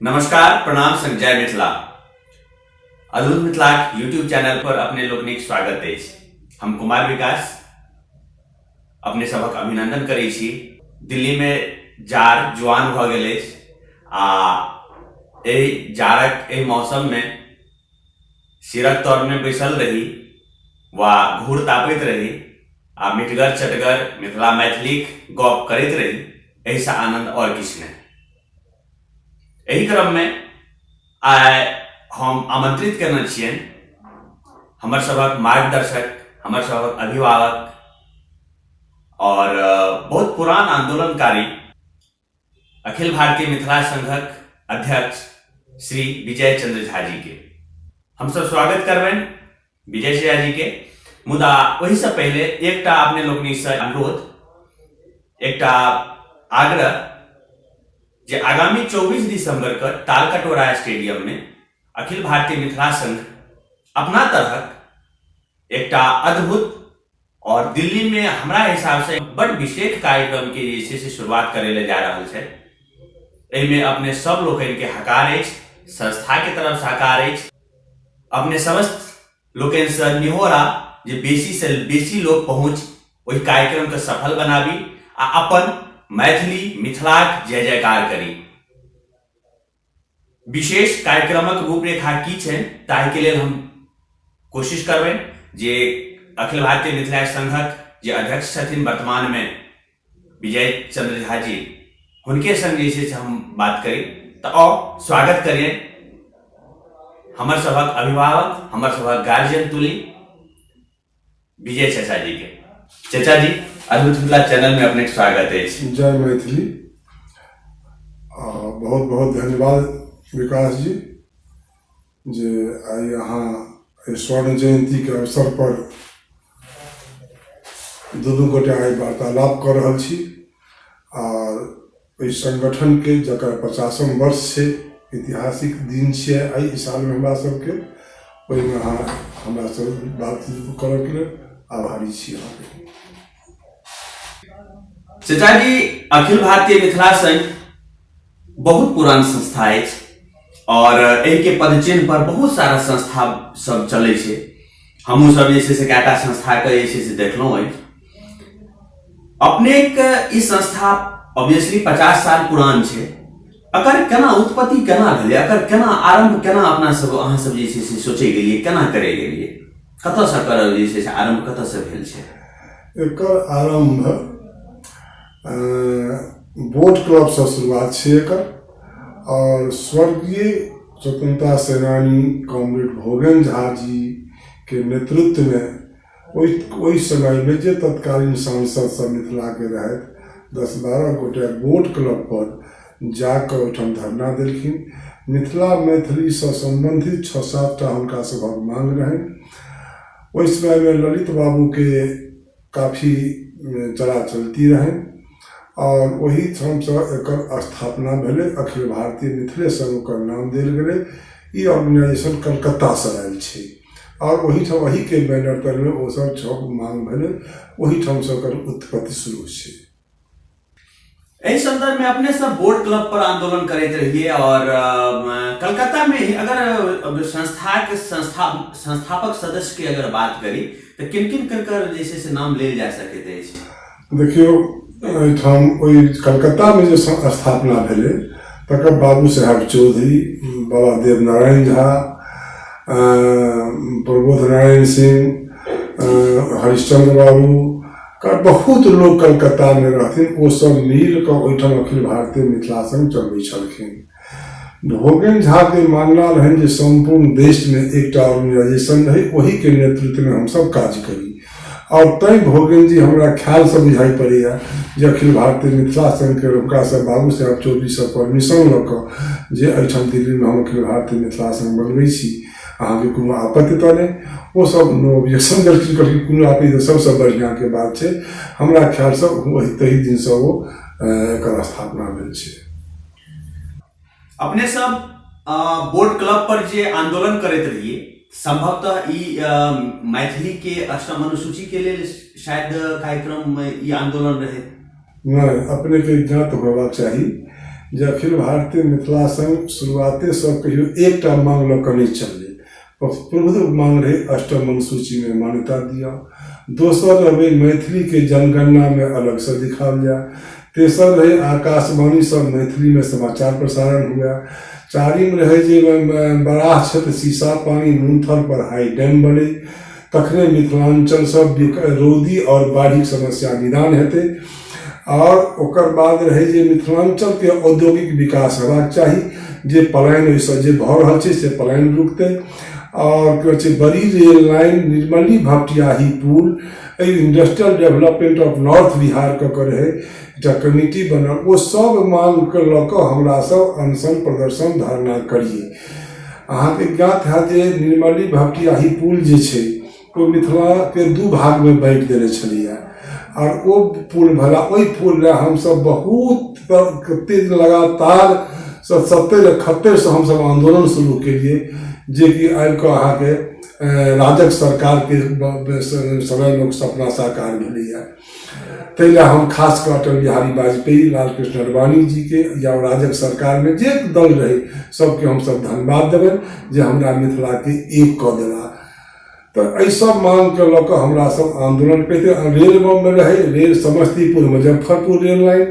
नमस्कार, प्रणाम संग जय मिथिला। अद्भुत मिथिलाक यूट्यूब चैनल पर अपने लोकनिक स्वागत अछि। हम कुमार विकास अपने सभक अभिनंदन करै छी। दिल्ली में जाड़ जुआन भऽ गेल अछि आ एहि जाड़क एहि मौसम में सिरक तरमे बैसल रही वा घूर तापैत रही आ मिठगर चटगर मिथिला मैथिलीक गप करैत रही, एहिसँ आनन्द आओर किछु नहि। एहि क्रममे आइ हम आमंत्रित करने छियनि हमर सभक मार्गदर्शक, हमर सभक अभिभावक और बहुत पुरान आंदोलनकारी अखिल भारतीय मिथिला संघक अध्यक्ष श्री विजय चंद्र झा जी के हमसब स्वागत करबनि विजय झा जी के। मुदा ओहिसँ पहिले एकटा अपने लोकनिसँ अनुरोध, एकटा आग्रह जे आगामी 24 दिसंबर के तालकटोरा स्टेडियम में अखिल भारतीय मिथिला संघ अपना तरहक एकटा अद्भुत और दिल्ली में हमरा हिसाब से बड़ विशेष कार्यक्रम के जे छै से शुरुआत करे ले जा रहल छै। एहिमे अपने सब लोकनि के हकार अछि, संस्था के तरफ से हकार अछि। अपने समस्त लोकनि से निहोरा जे बेसी से बेसी लोग पहुंच ओहि कार्यक्रम के सफल बनाबी आ अपन मैथिली मिथिलाक जय जयकार करी। विशेष कार्यक्रमक रूपरेखा की छै ताहिके लेल हम कोशिश करबनि जे अखिल भारतीय मिथिला संघक जे अध्यक्ष छथिन वर्तमानमे विजय चंद्र झा जी, हुनके संग जे छै से हम बात करी। तऽ आउ स्वागत करियनि हमर सभक अभिभावक, हमर सभक गार्जियन तुली विजय चचा जी के। चचा जी, अद्भुत मिथिला चैनल में अपने स्वागत अछि। जय मैथिली। बहुत बहुत धन्यवाद विकास जी जे आइ अहाँ एहि स्वर्ण जयंती के अवसर पर दुनू गोटे आइ वार्तालाप कऽ रहल छी आर एहि संगठन के जकर 50म वर्ष छै, ऐतिहासिक दिन छियै आइ ई सालमे हमरा सबके, ओहिमे अहाँ हमरा सब बातचीत करऽके लेल आभारी छी अहाँके। चचा जी, अखिल भारतीय मिथिला संघ बहुत पुरान संस्था अछि और एहि के पदचिन्ह पर बहुत सारा संस्था सब चलै छै। हमहूँ सब जे छै से कएटा संस्था के जे छै से देखलहुँ अछि। अपने के ई संस्था ऑब्वियसली 50 साल पुरान छै, अकर केना उत्पत्ति केना भेलै, अकर केना आरंभ केना अपना सब अहाँ सब जे छै से सोचै गेलियै, केना करै गेलियै, कतऽसँ करब जे छै से आरंभ कतऽसँ भेल छै? एकर आरंभ बोट क्लबसँ शुरुआत छै एकर और स्वर्गीय स्वतंत्रता सेनानी कॉमरेड भोगन झा जी के नेतृत्वमे ओहि समयमे जे तत्कालीन सांसद सब मिथिलाके रहथि, 10-12 गोटे बोट क्लब पर जाकऽ ओहिठाम धरना देलखिन। मिथिला मैथिलीसँ सम्बन्धित 6-7 टा हुनका सभक मांग रहनि। ओहि समयमे ललित बाबूके काफी चला चलती रहनि और ओहिठामसँ एकर स्थापना भेलै। अखिल भारतीय मिथिले संघ ओकर नाम देल गेलै। ई ऑर्गेनाइजेशन कलकत्तासँ आयल छै और ओहिठाम एहिके बैनर तरमे ओ सब छओ मांग भेलै, ओहिठामसँ ओकर उत्पत्ति शुरू छै। एहि संदर्भ में अपने सब बोर्ड क्लब पर आंदोलन करैत रहिए और कलकत्ता में ही अगर संस्था के संस्थापक सदस्य के अगर बात करी तो किन किन कर जे छै से नाम लेल जा सकैत अछि? देखियौ, एहिठाम ओहि कलकत्तामे जे स्थापना भेलै तकर बाबू साहेब चौधरी, बाबा देवनारायण झा, प्रबोध नारायण सिंह, हरिश्चंद्र बाबू का बहुत लोग कलकत्तामे रहथिन। ओ सब मिल कऽ ओहिठाम अखिल भारतीय मिथिला संघ चलबै छलखिन। भोगेन झाके मानना रहनि जे सम्पूर्ण देशमे एकटा ऑर्गेनाइजेशन रहै, ओहिके नेतृत्वमे हमसब काज करी और तैं भोगेन जी हमरा ख्यालसँ बुझाइ पड़ैए जे अखिल भारतीय मिथिला संघके हुनकासँ बाबू साहेब चौधरीसँ परमिशन लऽ कऽ जे एहिठाम दिल्लीमे हम अखिल भारतीय मिथिला संघ बनबै छी, अहाँके कोनो आपत्ति तऽ नहि? ओ सब नो ऑब्जेक्शन देलखिन, कहलखिन कोनो आपत्ति तऽ सबसँ बढ़िआँके बात छै। हमरा ख्यालसँ ओहि तही दिनसँ ओ एकर स्थापना भेल छै। अपने सब बोर्ड क्लब पर जे आंदोलन करैत रहिए, संभवतः ई मैथिली के अष्टम अनुसूची के लेल शायद कार्यक्रम में ई आंदोलन रहे। नहि, अपने के ज्ञात होबाक चाही जे अखिल भारतीय मिथिला संघ शुरुआतेसँ कहियो एकटा मांग लऽ कऽ नहि चललै। प्रमुख मांग रहै अष्टम अनुसूचीमे मान्यता दिअ, दोसर रहबै मैथिलीके जनगणनामे अलगसँ दिखाओल जाय, तेसर रहै आकाशवाणीसँ मैथिलीमे समाचार प्रसारण हुए, चारिम रहै जे बराह क्षेत्र शीशा पानी नूनथल पर हाई डैम बनै, तखने मिथिलाञ्चलसँ रौदी आओर बाढ़िक समस्या निदान हेतै, आओर ओकर बाद रहै जे मिथिलाञ्चलके औद्योगिक विकास हेबाक चाही, जे पलायन ओहिसँ जे भऽ रहल छै से पलायन रुकतै, आओर की कहै छै बड़ी रेल लाइन निर्मली भपटियाही पुल, एहि industrial development of north Bihar कऽ के रहै एकटा कमिटी बनल, ओ सब मांगके लऽ कऽ हमरा सब अनशन प्रदर्शन धरना करियै। अहाँके ज्ञात हैत जे निर्मली भपटियाही पुल जे छै ओ मिथिलाके दू भागमे बाँटि देने छलैए, आओर ओ पुल भला ओहि पुल लए हमसब बहुत कतेक लगातार 70-71 हमसब आन्दोलन शुरू केलियै, जेकि आबिकऽ अहाँके राजग सरकारके समयमे सपना साकार भेलैए। ताहि लए हम खास कऽ अटल बिहारी वाजपेयी, लालकृष्ण आडवाणी जीके या राजग सरकारमे जे दल रहै सबके हमसब धन्यवाद देबनि जे हमरा मिथिलाके एक कऽ देला। तऽ एहि सब मांगके लऽ कऽ हमरा सब आन्दोलन करिते। रेल बममे रहै rail Samastipur Muzaffarpur rail line,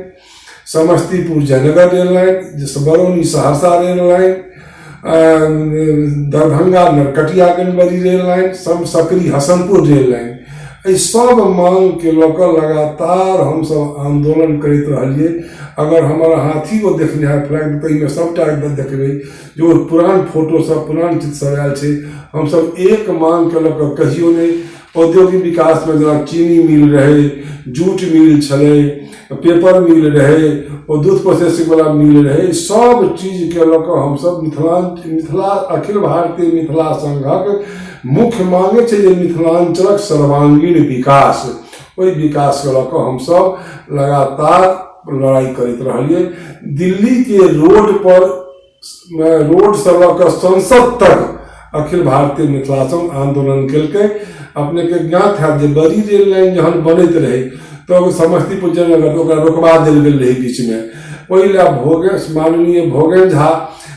Samastipur Jaynagar rail line, Barauni Saharsa rail line, Darbhanga Narkatiaganj Bari rail line, Sakri Hasanpur rail line, एहि सब मांगके लऽ कऽ लगातार हमसब आन्दोलन करैत रहलियै। अगर हमर हाथी ओ देखनिहार फ्लैग तऽ एहिमे सबटा देखबै जे ओ पुरान फोटो सब पुरान चित्र सब आयल छै। हमसब एक मांगके लऽ कऽ कहियो नहि, औद्योगिक विकासमे जेना चीनी मिल रहै, जूट मिल छलै, पेपर मिल रहै, ओ दूध प्रोसेसिंग वाला मिल रहै, सब चीजके लऽ कऽ हमसब मिथिला अखिल भारतीय मिथिला संघक मुख्य मांगे छै जे मिथिलाञ्चलक सर्वांगीण विकास, ओहि विकासके लऽ कऽ हमसब लगातार लड़ाइ करैत रहलियै। दिल्लीके रोड पर रोडसँ लऽ कऽ संसद तक अखिल भारतीय मिथिला संघ आन्दोलन केलकै। अपनेके ज्ञात हैत जे बड़ी रेल लाइन जहन बनैत रहै तऽ समस्तीपुर जयनगर ओकरा रोकबा देल गेल रहै बीचमे, ओहि लए भोगे माननीय भोगेन झा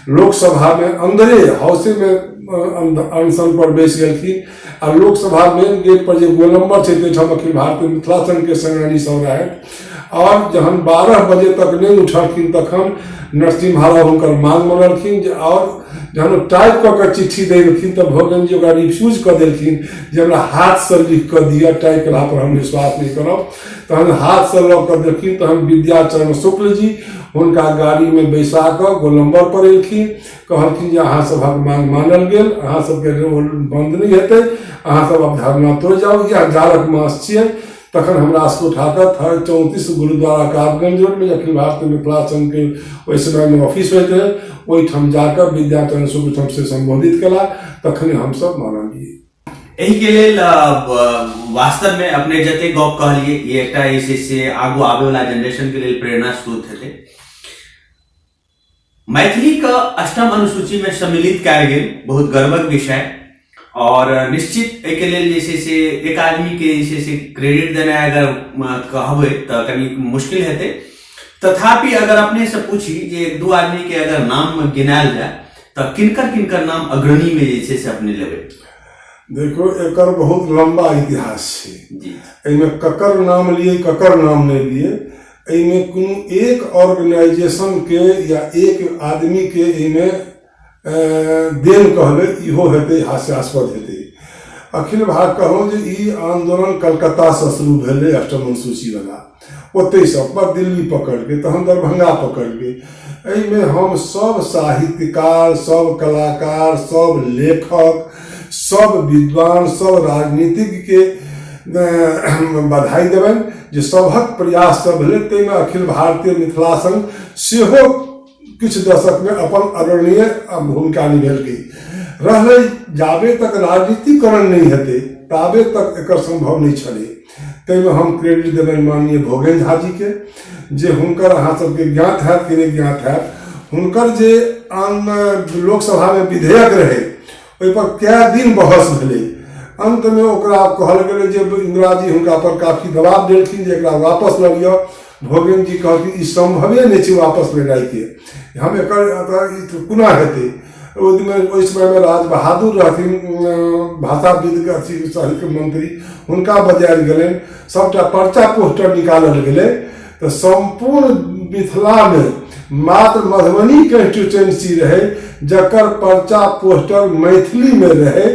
लोकसभामे अन्दरे हाउसेमे अनशन पर बैस गेलखिन आ लोकसभा मेन गेट पर जे गोलम्बर छै ताहिठाम अखिल भारतीय मिथिला संघके सेनानी सब रहथि, आओर जहन 12 बजे तक नहि उठलखिन तखन नरसिम्हा राव हुनकर मांग मनलखिन जे, आओर जहन ओ टाइप कऽ कऽ चिट्ठी देलखिन तऽ भोगन जी ओकरा रिफ्यूज कऽ देलखिन जे हमरा हाथसँ लिख कऽ दिअ, टाइप केला पर हम विश्वास नहि करब। तहन हाथसँ लऽ कऽ देलखिन, तहन विद्याचरण शुक्ल जी हुनका गाड़ीमे बैसा कऽ गोलम्बर पर एलखिन, कहलखिन जे अहाँ सभक मांग मानल गेल, अहाँ सबके बंद नहि हेतै, अहाँ सब आब धरना तोड़ि जाउ, इएह जाड़क मास छियै। तखन हमरा सबके उठा कऽ 34 गुरुद्वारा काबगंज रोडमे अखिल भारतीय मिथिला संघके ओहि समयमे ऑफिस होइत रहै, ओहिठाम जाकऽ विद्याचरण शुक्ल से सम्बोधित केला, तखने हमसब मानलियै। एहिके लेल वास्तवमे अपने जते गप कहलियै ई एकटा जे छै से आगू आबैवला जेनरेशनके लेल प्रेरणा स्रोत हेतै। मैथिलीके अष्टम अनुसूचीमे सम्मिलित कयल गेल बहुत गर्वक विषय, और निश्चित एहिके लेल जे छै से एक आदमीके जे छै से क्रेडिट देनाइ अगर कहबै तऽ कनि मुश्किल हेतै, तथापि अगर अपनेसँ पूछी जे एक दू आदमीके अगर नाम गिनायल जाय तऽ किनकर किनकर नाम अग्रणीमे जे छै से अपने लेबै? देखो एकर बहुत लंबा इतिहास छै जी, एहिमे ककर नाम लिए ककर नाम नहि लिए, एहिमे कोनो एक ऑर्गेनाइजेशनके या एक आदमीके एहिमे देन कहबै इहो हेतै हास्यास्पद हेतै। अखिल भारत कहलहुँ जे ई आन्दोलन कलकत्तासँ शुरू भेलै अष्टम अनुसूचीवला, ओतहिसँ पर दिल्ली पकड़लकै, तहन दरभंगा पकड़लकै। एहिमे हम सब साहित्यकार, सब कलाकार, सब लेखक, सब विद्वान, सब राजनीतिज्ञके बधाई देबनि जे सभक प्रयाससँ भेलै। ताहिमे अखिल भारतीय मिथिला संघ सेहो किछु दशकमे अपन अग्रणीय भूमिका निभेलकै। रहलै जाबे तक राजनीतिकरण नहि हेतै ताबे तक एकर सम्भव नहि छलै। ताहिमे हम क्रेडिट देबनि माननीय भोगेन झा जीके, जे हुनकर अहाँ सबके ज्ञात हैत कि नहि ज्ञात हैत, हुनकर जे आन लोकसभामे विधेयक रहै ओहिपर कए दिन बहस भेलै, अन्तमे ओकरा कहल गेलै जे इंदिराजी हुनका पर काफी दबाव देलखिन जे एकरा वापस लऽ लिअ। भोगेन जी कहलखिन ई सम्भवे नहि छै वापस लेनाइके, हम एकर ई कोना हेतै। ओहि दिनमे ओहि समयमे राज बहादुर रहथिन भाषाविदके अथी साहित्य मंत्री, हुनका बजायल गेलनि, सभटा पर्चा पोस्टर निकालल गेलै। तऽ सम्पूर्ण मिथिलामे मात्र मधुबनी कॉन्स्टिट्यूएंसी रहै जकर पर्चा पोस्टर मैथिलीमे रहै।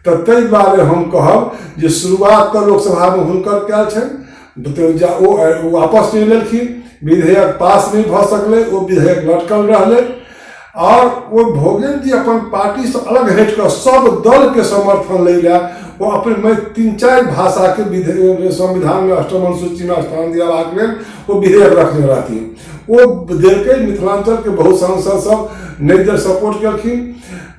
तऽ ताहि दुआरे हम कहब जे शुरुआत तऽ लोकसभामे हुनकर कयल छनि, तऽ ओ वापस नहि लेलखिन, विधेयक पास नहि भऽ सकलै, ओ विधेयक लटकल रहलै। आओर ओ भोगेन जी अपन पार्टीसँ अलग हटि कऽ सब दलके समर्थन लै लए ओ अपन 3-4 भाषाके विधेयक संविधानमे अष्टम अनुसूचीमे स्थान दियाबाक लेल ओ विधेयक रखने रहथिन। ओ देलकै, मिथिलाञ्चलके बहुत सांसद सब नहि दे सपोर्ट केलखिन,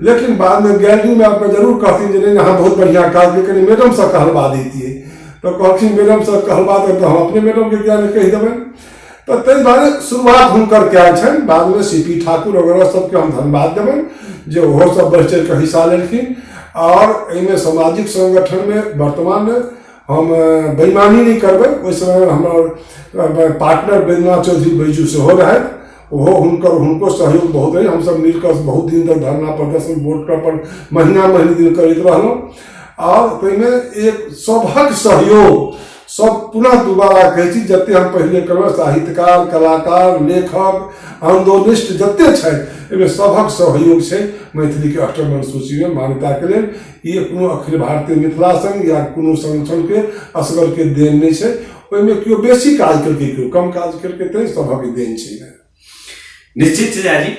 लेकिन बादमे गैलरीमे आबिकऽ जरूर कहथिन जे नहि अहाँ बहुत बढ़िआँ काज केलियै, कनि मैडमसँ कहलबा दैतियै। तऽ कहलखिन मैडमसँ कहलबा देब तऽ हम अपने मैडमके किया नहि कहि देबनि। तऽ ताहि दुआरे शुरुआत हुनकर कयल छनि। बादमे सी पी ठाकुर वगैरह सबके हम धन्यवाद देबनि जे ओहो सब बढ़ि चढ़ि कऽ हिस्सा लेलखिन। आओर एहिमे सामाजिक संगठनमे वर्तमानमे हम बेईमानी नहि करबै, ओहि समयमे हमर पार्टनर बैद्यनाथ चौधरी बैजू सेहो रहथि, ओहो हुनको सहयोग बहुत रहै। हमसब मिलकऽ बहुत दिन तक धरना प्रदर्शन बोर्ड पर महीना महीना दिन करैत रहलहुँ। आओर ताहिमे एक सभक सहयोग सब पुनः दोबारा कहै छी जते हम पहिले कहलहुँ, साहित्यकार, कलाकार, लेखक, आन्दोलनिस्ट जते छथि एहिमे सभक सहयोग छै मैथिलीके अष्टम अनुसूचीमे मान्यताके लेल। ई कोनो अखिल भारतीय मिथिला संघ या कोनो संगठनके असगरके देन नहि छै, ओहिमे केओ बेसी काज केलकै केओ कम काज केलकै, तैँ सभक देन छै। निश्चित छै जी।